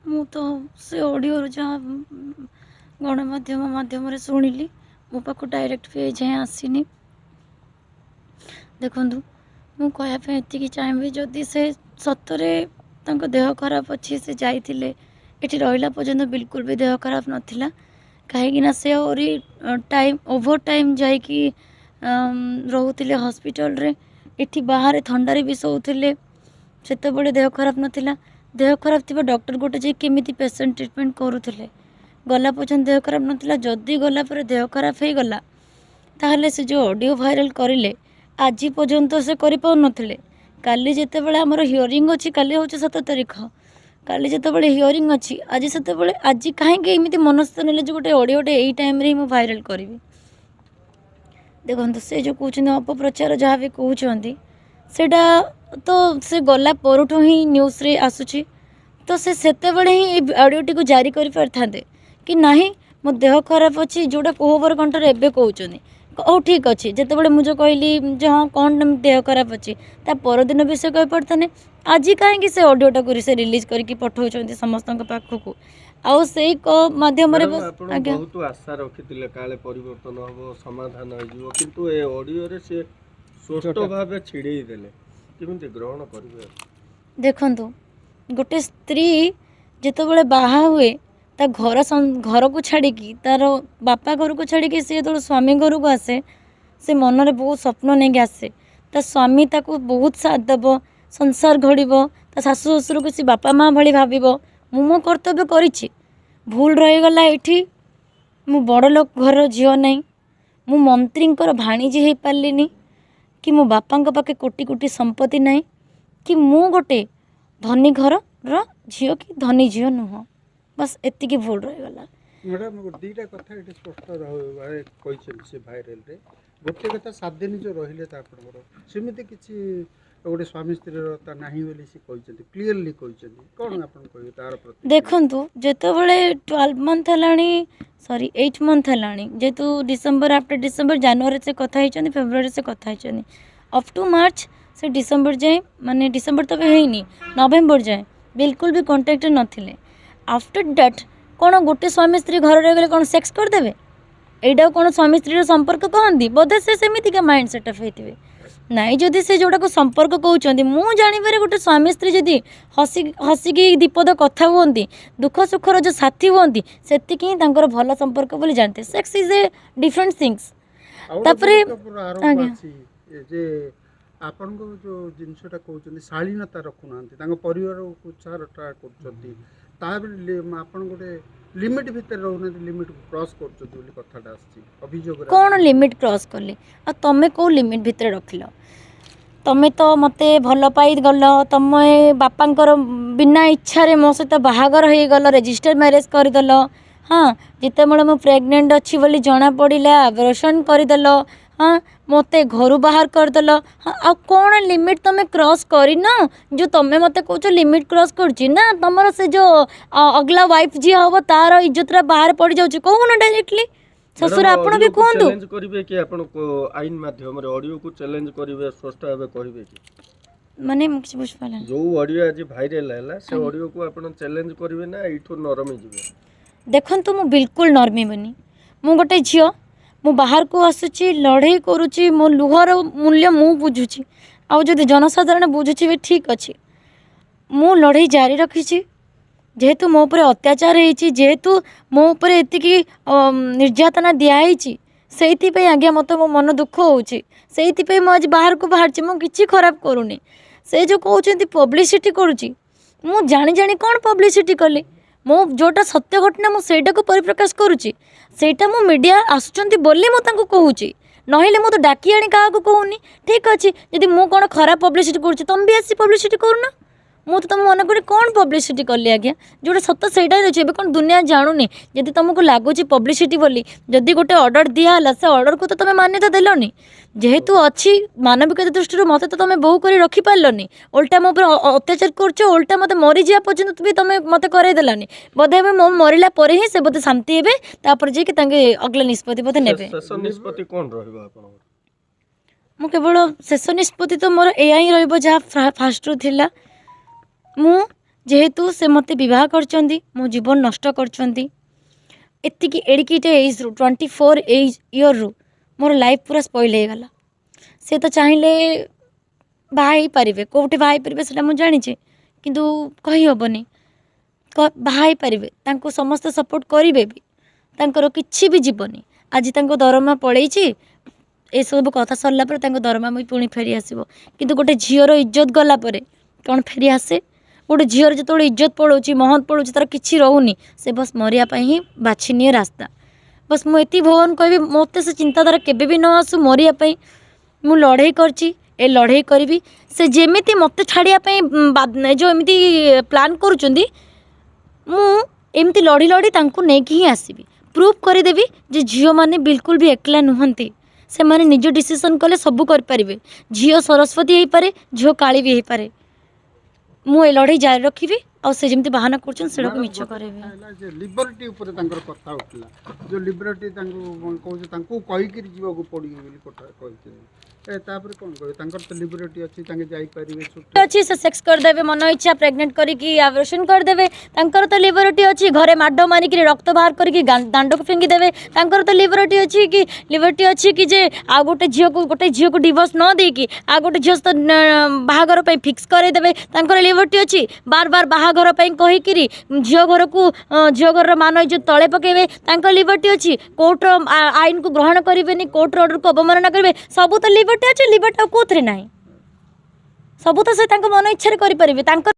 ମୁଁ ତ ସେ ଅଡ଼ିଓରୁ ଯାହା ଗଣମାଧ୍ୟମ ମାଧ୍ୟମରେ ଶୁଣିଲି, ମୋ ପାଖକୁ ଡାଇରେକ୍ଟ ବି ଏଯାଏଁ ଆସିନି। ଦେଖନ୍ତୁ, ମୁଁ କହିବା ପାଇଁ ଏତିକି ଚାହିଁବି, ଯଦି ସେ ସତରେ ତାଙ୍କ ଦେହ ଖରାପ ଅଛି, ସେ ଯାଇଥିଲେ, ଏଠି ରହିଲା ପର୍ଯ୍ୟନ୍ତ ବିଲକୁଲ ବି ଦେହ ଖରାପ ନଥିଲା। କାହିଁକିନା ସେ ଆହୁରି ଟାଇମ୍ ଓଭର ଟାଇମ୍ ଯାଇକି ରହୁଥିଲେ ହସ୍ପିଟାଲରେ, ଏଠି ବାହାରେ ଥଣ୍ଡାରେ ବି ଶୋଉଥିଲେ, ସେତେବେଳେ ଦେହ ଖରାପ ନଥିଲା। ଦେହ ଖରାପ ଥିବା ଡକ୍ଟର ଗୋଟେ ଯାଇ କେମିତି ପେସେଣ୍ଟ ଟ୍ରିଟମେଣ୍ଟ କରୁଥିଲେ? ଗଲା ପର୍ଯ୍ୟନ୍ତ ଦେହ ଖରାପ ନଥିଲା। ଯଦି ଗଲା ପରେ ଦେହ ଖରାପ ହେଇଗଲା, ତାହେଲେ ସେ ଯେଉଁ ଅଡ଼ିଓ ଭାଇରାଲ କରିଲେ, ଆଜି ପର୍ଯ୍ୟନ୍ତ ସେ କରିପାରୁନଥିଲେ। କାଲି ଯେତେବେଳେ ଆମର ହିୟରିଂ ଅଛି, କାଲି ହେଉଛି 7 ତାରିଖ, କାଲି ଯେତେବେଳେ ହିୟରିଂ ଅଛି, ଆଜି ସେତେବେଳେ ଆଜି କାହିଁକି ଏମିତି ମନସ୍ଥ ନେଲେ ଯେ ଗୋଟେ ଅଡ଼ିଓଟେ ଏଇ ଟାଇମ୍ରେ ହିଁ ମୁଁ ଭାଇରାଲ କରିବି? ଦେଖନ୍ତୁ, ସେ ଯେଉଁ କହୁଛନ୍ତି ଅପପ୍ରଚାର ଯାହା ବି କହୁଛନ୍ତି, ସେଇଟା ତ ସେ ଗଲା ପରଠୁ ହିଁ ନ୍ୟୁଜ୍ରେ ଆସୁଛି। ତ ସେ ସେତେବେଳେ ହିଁ ଏଇ ଅଡ଼ିଓଟିକୁ ଜାରି କରିପାରିଥାନ୍ତେ କି ନାହିଁ, ମୋ ଦେହ ଖରାପ ଅଛି, ଯେଉଁଟା କୋହଭର କଣ୍ଠରେ ଏବେ କହୁଛନ୍ତି। ହଉ, ଠିକ୍ ଅଛି, ଯେତେବେଳେ ମୁଁ ଯେଉଁ କହିଲି ଯେ ହଁ, କ'ଣ ଦେହ ଖରାପ ଅଛି, ତା ପରଦିନ ବି ସେ କହିପାରିଥାନ୍ତେ। ଆଜି କାହିଁକି ସେ ଅଡ଼ିଓଟାକୁ ସେ ରିଲିଜ୍ କରିକି ପଠାଉଛନ୍ତି ସମସ୍ତଙ୍କ ପାଖକୁ ଆଉ ସେଇ ମାଧ୍ୟମରେ ମ୍ୟାଡ଼ାମ, ଆପଣ ଆଜ୍ଞା। ବହୁତ ଆଶା ରଖିଥିଲେ କାଳେ ପରିବର୍ତ୍ତନ ହବ, ସମାଧାନ ହେଇଯିବ, କିନ୍ତୁ ଏ ଅଡ଼ିଓରେ ସେ ସ୍ପଷ୍ଟ ଭାବେ ଛିଡ଼େଇ ଦେଲେ। କେମିତି ଗ୍ରହଣ କରିବେ? ଦେଖନ୍ତୁ, ଗୋଟେ ସ୍ତ୍ରୀ ଯେତେବେଳେ ବାହା ହୁଏ, ତା ଘର ଘରକୁ ଛାଡ଼ିକି, ତାର ବାପା ଘରକୁ ଛାଡ଼ିକି ସେ ଯେତେବେଳେ ସ୍ୱାମୀ ଘରକୁ ଆସେ, ସେ ମନରେ ବହୁତ ସ୍ୱପ୍ନ ନେଇକି ଆସେ। ତା ସ୍ୱାମୀ ତାକୁ ବହୁତ ସାଥ ଦେବ, ସଂସାର ଘଡ଼ିବ, ତା ଶାଶୁ ଶ୍ୱଶୁରକୁ ସେ ବାପା ମା ଭଳି ଭାବିବ। ମୁଁ ମୋ କର୍ତ୍ତବ୍ୟ କରିଛି। ଭୁଲ ରହିଗଲା ଏଇଠି, ମୁଁ ବଡ଼ ଲୋକ ଘରର ଝିଅ ନାହିଁ, ମୁଁ ମନ୍ତ୍ରୀଙ୍କର ଭାଣିଜୀ ହେଇପାରିଲିନି, କି ମୋ ବାପାଙ୍କ ପାଖେ କୋଟି କୋଟି ସମ୍ପତ୍ତି ନାହିଁ, କି ମୁଁ ଗୋଟେ ଧନୀ ଘରର ଝିଅ କି ଧନୀ ଝିଅ ନୁହଁ। ବାସ୍, ଏତିକି ଭୁଲ ରହିଗଲା। ମ୍ୟାଡ଼ାମ୍, ଦୁଇଟା କଥା ଏଠି ସ୍ପଷ୍ଟ କହିଛନ୍ତି ସେ ଭାଇରାଲରେ। ଗୋଟେ କଥା, 7 ଦିନ ଯେଉଁ ରହିଲେ ତା ଆପଣଙ୍କର ସେମିତି କିଛି ଗୋଟେ ସ୍ୱାମୀ ସ୍ତ୍ରୀର ତା ନାହିଁ ବୋଲି ସେ କହିଛନ୍ତି, କ୍ଲିଅରଲି କହିଛନ୍ତି। କ'ଣ ଆପଣ କହିବେ ତାର ପ୍ରତି? ଦେଖନ୍ତୁ, ଯେତେବେଳେ 12 ମନ୍ଥ ହେଲାଣି, ସରି, 8 ମନ୍ଥ ହେଲାଣି, ଯେହେତୁ ଡିସେମ୍ବର, ଆଫ୍ଟର ଡିସେମ୍ବର ଜାନୁଆରୀ ସେ କଥା ହେଇଛନ୍ତି, ଫେବୃଆରୀ ସେ କଥା ହେଇଛନ୍ତି, ଅପ୍ ଟୁ ମାର୍ଚ୍ଚ, ସେ ଡିସେମ୍ବର ଯାଏଁ, ମାନେ ଡିସେମ୍ବର ତ ଏବେ ହେଇନି, ନଭେମ୍ବର ଯାଏଁ ବିଲକୁଲ ବି କଣ୍ଟାକ୍ଟରେ ନଥିଲେ। ଆଫ୍ଟର that କ'ଣ ଗୋଟେ ସ୍ୱାମୀ ସ୍ତ୍ରୀ ଘରେ ରହିଗଲେ କ'ଣ ସେକ୍ସ କରିଦେବେ? ଏଇଟାକୁ କ'ଣ ସ୍ୱାମୀ ସ୍ତ୍ରୀର ସମ୍ପର୍କ କହନ୍ତି? ବୋଧେ ସେ ସେମିତିକା ମାଇଣ୍ଡ ସେଟଅପ୍ ହେଇଥିବେ। ନାଇଁ, ଯଦି ସେ ଯେଉଁଟାକୁ ସମ୍ପର୍କ କହୁଛନ୍ତି, ମୁଁ ଜାଣିବାରେ ଗୋଟେ ସ୍ୱାମୀ ସ୍ତ୍ରୀ ଯଦି ହସି ହସିକି ଦିପଦ କଥା ହୁଅନ୍ତି, ଦୁଃଖ ସୁଖର ଯେଉଁ ସାଥୀ ହୁଅନ୍ତି, ସେତିକି ହିଁ ତାଙ୍କର ଭଲ ସମ୍ପର୍କ ବୋଲି ଜାଣିथे। Sex is a different things. ଆଉ ଗୋଟେ ତାପରେ ଗୁରୁତ୍ୱପୂର୍ଣ୍ଣ ଆରୋପ ଆଜ୍ଞା। ଅଛି ଯେ ଆପଣଙ୍କ ଯେଉଁ ଜିନିଷଟା କହୁଛନ୍ତି, ଶାଳୀନତା ରଖୁନାହାନ୍ତି, ତାଙ୍କ ପରିବାରକୁ ଉଚ୍ଚାରଟା କରୁଛନ୍ତି, ତାପରେ ଆପଣ ଗୋଟେ ଲିମିଟ୍ ଭିତରେ ରହୁନାହାନ୍ତି, ଲିମିଟ୍ କ୍ରସ୍ କରୁଛନ୍ତି ବୋଲି କଥାଟା ଆସିଛି ଅଭିଯୋଗରେ। କ'ଣ ଲିମିଟ୍ କ୍ରସ୍ କଲି? ଆଉ ତମେ କେଉଁ ଲିମିଟ୍ ଭିତରେ ରଖିଲ? ତମେ ତ ମୋତେ ଭଲ ପାଇଗଲ, ତମେ ବାପାଙ୍କର ବିନା ଇଚ୍ଛାରେ ମୋ ସହିତ ବାହାଘର ହେଇଗଲ, ରେଜିଷ୍ଟର ମ୍ୟାରେଜ୍ କରିଦେଲ। ହଁ, ଯେତେବେଳେ ମୁଁ ପ୍ରେଗନେଣ୍ଟ ଅଛି ବୋଲି ଜଣାପଡ଼ିଲା, ଆବର୍ସନ୍ କରିଦେଲ। ହଁ, ମୋତେ ଘରୁ ବାହାର କରିଦେଲ। ହଁ, ଆଉ କ'ଣ ଲିମିଟ୍ ତମେ କ୍ରସ୍ କରିନ ଯେଉଁ ତମେ ମୋତେ କହୁଛ ଲିମିଟ୍ କ୍ରସ୍ କରୁଛି? ନା ତମର ସେ ଯେଉଁ ଅଗଲା ୱାଇଫ୍ ଯିଏ ହେବ, ତାର ଇଜ୍ଜତଟା ବାହାରେ ପଡ଼ିଯାଉଛି, କହୁନ ଡାଇରେକ୍ଟଲି। ଶ୍ୱଶୁର, ଆପଣ ବି କୁହନ୍ତୁ। ଚ୍ୟାଲେଞ୍ଜ କରିବେ କି ଆପଣ ଆଇନ ମାଧ୍ୟମରେ? ଅଡ଼ିଓକୁ ଚ୍ୟାଲେଞ୍ଜ କରିବେ, ସ୍ପଷ୍ଟ ଭାବେ କହିବେ କି? ମାନେ ମୁଁ କିଛି ବୁଝିପାରିଲିନି। ଯୋଉ ଅଡ଼ିଓ ଆଜି ଭାଇରାଲ ହେଲା, ସେ ଅଡ଼ିଓକୁ ଆପଣ ଚ୍ୟାଲେଞ୍ଜ କରିବେ ନା ଏଇଠୁ ନରମି ଯିବେ? ଦେଖନ୍ତୁ, ମୁଁ ବିଲକୁଲ ନରମିବନି। ମୁଁ ଗୋଟେ ଝିଅ, ମୁଁ ବାହାରକୁ ଆସୁଛି, ଲଢ଼େଇ କରୁଛି। ମୋ ଲୁହର ମୂଲ୍ୟ ମୁଁ ବୁଝୁଛି, ଆଉ ଯଦି ଜନସାଧାରଣ ବୁଝୁଛି ବି ଠିକ୍ ଅଛି। ମୁଁ ଲଢ଼େଇ ଜାରି ରଖିଛି। ଯେହେତୁ ମୋ ଉପରେ ଅତ୍ୟାଚାର ହେଇଛି, ଯେହେତୁ ମୋ ଉପରେ ଏତିକି ନିର୍ଯାତନା ଦିଆହେଇଛି, ସେଇଥିପାଇଁ ଆଜ୍ଞା ମୋତେ ମୋ ମନ ଦୁଃଖ ହେଉଛି। ସେଇଥିପାଇଁ ମୁଁ ଆଜି ବାହାରକୁ ବାହାରିଛି। ମୁଁ କିଛି ଖରାପ କରୁନି। ସେ ଯେଉଁ କହୁଛନ୍ତି ପବ୍ଲିସିଟି କରୁଛି, ମୁଁ ଜାଣି ଜାଣି କ'ଣ ପବ୍ଲିସିଟି କଲି? ମୁଁ ଯେଉଁଟା ସତ୍ୟ ଘଟଣା, ମୁଁ ସେଇଟାକୁ ପରିପ୍ରକାଶ କରୁଛି। ସେଇଟା ମୁଁ ମିଡ଼ିଆ ଆସୁଛନ୍ତି ବୋଲି ମୁଁ ତାଙ୍କୁ କହୁଛି, ନହେଲେ ମୁଁ ତ ଡାକି ଆଣି କାହାକୁ କହୁନି। ଠିକ୍ ଅଛି, ଯଦି ମୁଁ କ'ଣ ଖରାପ ପବ୍ଲିସିଟି କରୁଛି, ତମେ ବି ଆସି ପବ୍ଲିସିଟି କରୁନ। ମୁଁ ତ ତମ ମନେ କରି କ'ଣ ପବ୍ଲିସିଟି କଲି ଆଜ୍ଞା? ଯେଉଁଟା ସତ ସେଇଟା ହିଁ ଅଛି। ଏବେ କ'ଣ ଦୁନିଆ ଜାଣୁନି? ଯଦି ତମକୁ ଲାଗୁଛି ପବ୍ଲିସିଟି ବୋଲି, ଯଦି ଗୋଟେ ଅର୍ଡ଼ର ଦିଆହେଲା, ସେ ଅର୍ଡ଼ରକୁ ତ ତମେ ମାନ୍ୟତା ଦେଲନି। ଯେହେତୁ ଅଛି ମାନବିକତା ଦୃଷ୍ଟିରୁ ମୋତେ ତ ତମେ ବୋହୁ କରି ରଖିପାରିଲନି, ଓଲଟା ମୋ ଉପରେ ଅତ୍ୟାଚାର କରୁଛ, ଓଲଟା ମୋତେ ମରିଯିବା ପର୍ଯ୍ୟନ୍ତ ବି ତମେ ମୋତେ କରେଇ ଦେଲନି। ବୋଧେ ଏବେ ମୋ ମରିଲା ପରେ ହିଁ ସେ ବୋଧେ ଶାନ୍ତି ହେବେ, ତାପରେ ଯାଇକି ତାଙ୍କେ ଅଗଲା ନିଷ୍ପତ୍ତି ବୋଧେ ନେବେ। ଶେଷ ନିଷ୍ପତ୍ତି କ'ଣ ରହିବ ଆପଣଙ୍କର? ମୁଁ କେବଳ ଶେଷ ନିଷ୍ପତ୍ତି ତ ମୋର ଏଇଆ ହିଁ ରହିବ, ଯାହା ଫାଷ୍ଟରୁ ଥିଲା। ମୁଁ ଯେହେତୁ ସେ ମୋତେ ବିବାହ କରିଛନ୍ତି, ମୋ ଜୀବନ ନଷ୍ଟ କରିଛନ୍ତି। ଏତିକି ଏଡ଼ିକିଟେ ଏଜ୍ରୁ, 24 ଏଜ୍ ଇୟର୍ରୁ ମୋର ଲାଇଫ୍ ପୁରା ସ୍ପଏଲ୍ ହେଇଗଲା। ସେ ତ ଚାହିଁଲେ ବାହା ହେଇପାରିବେ। କେଉଁଠି ବାହା ହେଇପାରିବେ ସେଇଟା ମୁଁ ଜାଣିଛି, କିନ୍ତୁ କହିହେବନି। ବାହା ହେଇପାରିବେ, ତାଙ୍କୁ ସମସ୍ତେ ସପୋର୍ଟ କରିବେ ବି, ତାଙ୍କର କିଛି ବି ଯିବନି। ଆଜି ତାଙ୍କ ଦରମା ପଳେଇଛି, ଏସବୁ କଥା ସରିଲା ପରେ ତାଙ୍କ ଦରମା ବି ପୁଣି ଫେରି ଆସିବ। କିନ୍ତୁ ଗୋଟେ ଝିଅର ଇଜ୍ଜତ ଗଲା ପରେ କ'ଣ ଫେରି ଆସେ? ଗୋଟେ ଝିଅର ଯେତେବେଳେ ଇଜ୍ଜତ ପଳାଉଛି, ମହତ ପଳାଉଛି, ତାର କିଛି ରହୁନି, ସେ ବସ୍ ମରିବା ପାଇଁ ହିଁ ବାଛି ନିଏ ରାସ୍ତା। ବସ୍ ମୁଁ ଏତିକି ଭଗବାନ କହିବି, ମୋତେ ସେ ଚିନ୍ତାଧାରା କେବେ ବି ନ ଆସୁ ମରିବା ପାଇଁ। ମୁଁ ଲଢ଼େଇ କରିଛି, ଏ ଲଢ଼େଇ କରିବି। ସେ ଯେମିତି ମୋତେ ଛାଡ଼ିବା ପାଇଁ ଏ ଯେଉଁ ଏମିତି ପ୍ଲାନ୍ କରୁଛନ୍ତି, ମୁଁ ଏମିତି ଲଢ଼ି ଲଢ଼ି ତାଙ୍କୁ ନେଇକି ହିଁ ଆସିବି। ପ୍ରୁଭ୍ କରିଦେବି ଯେ ଝିଅମାନେ ବିଲକୁଲ ବି ଏକଲା ନୁହନ୍ତି। ସେମାନେ ନିଜ ଡିସିସନ୍ କଲେ ସବୁ କରିପାରିବେ। ଝିଅ ସରସ୍ୱତୀ ହେଇପାରେ, ଝିଅ କାଳୀ ବି ହେଇପାରେ। ମୁଁ ଏ ଲଢ଼େଇ ଜାରି ରଖିବି ଆଉ ସେ ଯେମିତି ବାହାନା କରୁଛନ୍ତି, ସେଇଟାକୁ ମ୍ୟାଡ଼ାମ୍, ମିଛ ଗୋଟେ କରିବି। କଥା ହେଲା ଯେ ଲିବର୍ଟି ଉପରେ ତାଙ୍କର କଥା ଉଠିଲା, ଯେଉଁ ଲିବର୍ଟି ତାଙ୍କୁ କହୁଛି, ତାଙ୍କୁ କହିକିରି ଯିବାକୁ ପଡ଼ିବ ବୋଲି କଥା କହିଛନ୍ତି। ଏ ତାପରେ କ'ଣ କହିବେ? ତାଙ୍କର ତ ଲିବର୍ଟି ଅଛି, ତାଙ୍କେ ଯାଇପାରିବେ ଛୁଟି ଅଛି। ସେ ସେକ୍ସ କରିଦେବେ ମନ ଇଚ୍ଛା, ପ୍ରେଗନେଣ୍ଟ କରିକି ଆବର୍ସନ୍ କରିଦେବେ। ତାଙ୍କର ତ ଲିବର୍ଟି ଅଛି। ଘରେ ମାଡ଼ ମାରିକିରି ରକ୍ତ ବାହାର କରିକି ଦାଣ୍ଡକୁ ଫିଙ୍ଗିଦେବେ। ତାଙ୍କର ତ ଲିବର୍ଟି ଅଛି କି ଲିବର୍ଟି ଅଛି କି ଯେ ଆଉ ଗୋଟେ ଝିଅକୁ ଡିଭୋର୍ସ ନ ଦେଇକି ଆଉ ଗୋଟେ ଝିଅ ସହିତ ବାହାଘର ପାଇଁ ଫିକ୍ସ କରେଇଦେବେ। ତାଙ୍କର ଲିବର୍ଟି ଅଛି। ବାର ବାର ବାହାଘର ପାଇଁ କହିକିରି ଝିଅ ଘରର ମାନ ଇଜ୍ଜତ ତଳେ ପକାଇବେ। ତାଙ୍କର ଲିବର୍ଟି ଅଛି। କୋର୍ଟର ଆଇନକୁ ଗ୍ରହଣ କରିବେନି, କୋର୍ଟର ଅର୍ଡ଼ରକୁ ଅବମାନନା କରିବେ। ସବୁ ତ ଲିବର୍ଟି ଅଛି। ଲିବର୍ଟି ଆଉ କେଉଁଥିରେ ନାହିଁ? ସବୁ ତ ସେ ତାଙ୍କ ମନ ଇଚ୍ଛାରେ କରିପାରିବେ ତାଙ୍କ